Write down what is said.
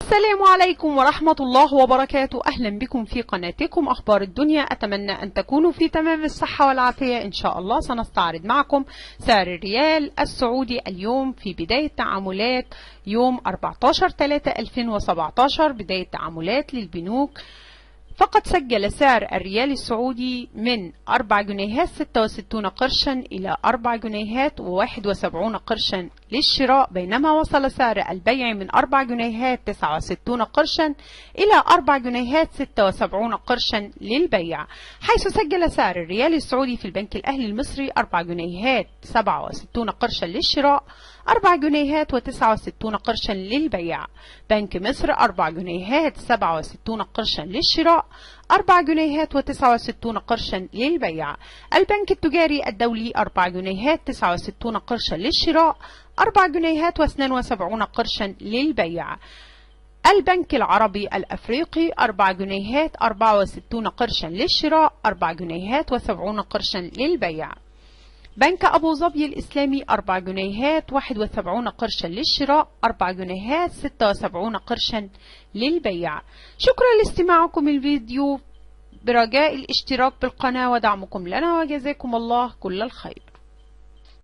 السلام عليكم ورحمة الله وبركاته. أهلا بكم في قناتكم أخبار الدنيا. أتمنى أن تكونوا في تمام الصحة والعافية إن شاء الله. سنستعرض معكم سعر الريال السعودي اليوم في بداية تعاملات يوم 14/3/2017، بداية تعاملات للبنوك. فقد سجل سعر الريال السعودي من 4 جنيهات 66 قرشا إلى 4 جنيهات و71 قرشا للشراء، بينما وصل سعر البيع من 4 جنيهات 69 قرشا إلى 4 جنيهات 76 قرشا للبيع، حيث سجل سعر الريال السعودي في البنك الأهلي المصري 4 جنيهات 67 قرشا للشراء، 4 جنيهات و69 قرشا للبيع. بنك مصر 4 جنيهات 67 قرشا للشراء، 4 جنيهات و69 قرشا للبيع. البنك التجاري الدولي 4 جنيهات 69 قرشا للشراء، 4 جنيهات و72 قرشا للبيع. البنك العربي الأفريقي 4 جنيهات 64 قرشا للشراء، 4 جنيهات و70 قرشا للبيع. بنك أبو ظبي الإسلامي 4 جنيهات 71 قرشا للشراء، 4 جنيهات 76 قرشا للبيع. شكرا لاستماعكم الفيديو، برجاء الاشتراك بالقناة ودعمكم لنا، وجزاكم الله كل الخير.